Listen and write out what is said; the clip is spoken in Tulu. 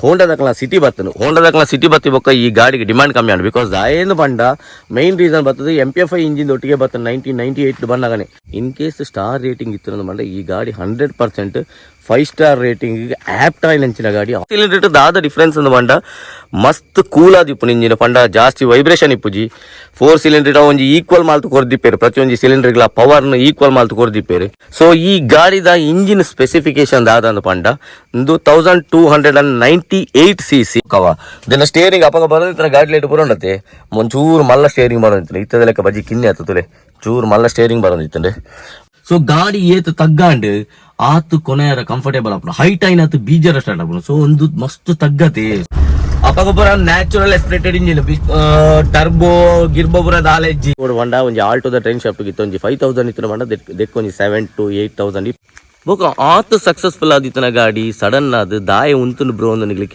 ಹೋಂಡಾದಕ್ಲ ಸಿಟಿ ಬತ್ತನು. ಹೋಂಡಾದಕ್ಲ ಸಿಟಿ ಬತ್ತಿ ಬೊಕ್ಕ ಈ ಗಾಡಿಗೆ ಡಿಮಾಂಡ್ ಕಮ್ಮಿ ಆಂಡ್. Because ದಾಯೇಂದು ಪಂಡ ಮೈನ್ ರೀಸನ್ ಬರ್ತದೆ, ಎಂಪಿಎಫ್ಐ ಇಂಜಿನ್ ಒಟ್ಟಿಗೆ ಬರ್ತದೆ 1998 ಬಂದಾಗನೆ. ಇನ್ ಕೇಸ್ ಸ್ಟಾರ್ ರೇಟಿಂಗ್ ಇತ್ತು ಪಂಡ ಈ ಗಾಡಿ 100% 5 ಸ್ಟಾರ್ ರೇಟಿಂಗ್ ಆಪ್ಟ್ ಆಯಿನಂಚಿನ ಗಾಡಿ. ಸಿಲಿಂಡರ್ ದಾದ ಡಿಫ್ರೆನ್ಸ್ ಅಂದ್ ಪಂಡ ಮಸ್ತ್ ಕೂಲ್ ಆದಿಪ್ಪುನು ಇಂಜಿನ್. ಪಂಡ ಜಾಸ್ತಿ ವೈಬ್ರೇಷನ್ ಇಪ್ಪುಜಿ. ಫೋರ್ ಸಿಲಿಂಡರ್ ಒಂಜಿ ಈಕ್ವಲ್ ಮಾಲ್ತು ಕೊರ್ದಿಪ್ಪೇರು. ಪ್ರತಿಯೊಂಜಿ ಸಿಲಿಂಡರ್ಗಳ ಪವರ್ ಈಕ್ವಲ್ ಮಾಲ್ತು ಕೊರ್ದಿಪ್ಪೇರು. ಸೊ ಈ ಗಾಡಿದ ಇಂಜಿನ್ ಸ್ಪೆಸಿಫಿಕೇಶನ್ ದಾದ ಅಂದ್ ಪಂಡ ಒಂದು 1298 cc ಕವ. ದಿನ ಸ್ಟೇರಿಂಗ್ ಅಪಗ ಬರೋದಿತ್ತಿನ ಗಾಡಿ ಲೈಟ್ ಬರೋಂಡತೆ. ಒಂಚೂರು ಮಲ್ಲ ಸ್ಟೇರಿಂಗ್ ಬರೋದಿತ್ತು. ಇತ್ತದ ಲೆಕ್ಕ ಬಜಿ ಕಿನ್ನೆ ಆತುಲೆ, ಚೂರು ಮಲ್ಲ ಸ್ಟೇರಿಂಗ್ ಬರೋದಿತ್ತಂಡೆ. ಸೊ ಗಾಡಿ ಏತ್ ತಗ್ಗಾಂಡ್ ಆತು ಕೊನೆಯರ ಕಂಫರ್ಟೇಬಲ್ ಆಪುಂಡು. ಹೈಟ್ ಆಯ್ನಾತು ಬೀಜರ ಸ್ಟಾರ್ಟ್ ಆಪುಂಡು. ಸೊ ಒಂದು ಮಸ್ತ್ ತಗ್ಗತೆ. ಅಪಗ ಪೂರ ನ್ಯಾಚುರಲ್ ಆಸ್ಪಿರೇಟೆಡ್ ಇಂಜಿನ್, ಟರ್ಬೋ ಗಿರ್ಬೋ ಪೂರ ದಾಲೆಜ್ಜಿ. ಬಂಡ ಒಂಜಿ ಆಲ್ಟೋದ ಟ್ರೈನ್ ಶಾಪ್ ಇತ್ತು. ಒಂಜಿ 5000 ಇತ್ತು ಬಂಡ ದೆಕ್ ಒಂಜಿ 7 ಟು 8,000. ಬೊಕ ಆತ್ ಸಕ್ಸಸ್ಫುಲ್ ಆದಿತ್ತನ ಗಾಡಿ ಸಡನ್ ಆದ್ ದಾಯ ಉಂತುಂಡು ಬ್ರೋ. ಒಂದು ನಿಗ್ಲಿ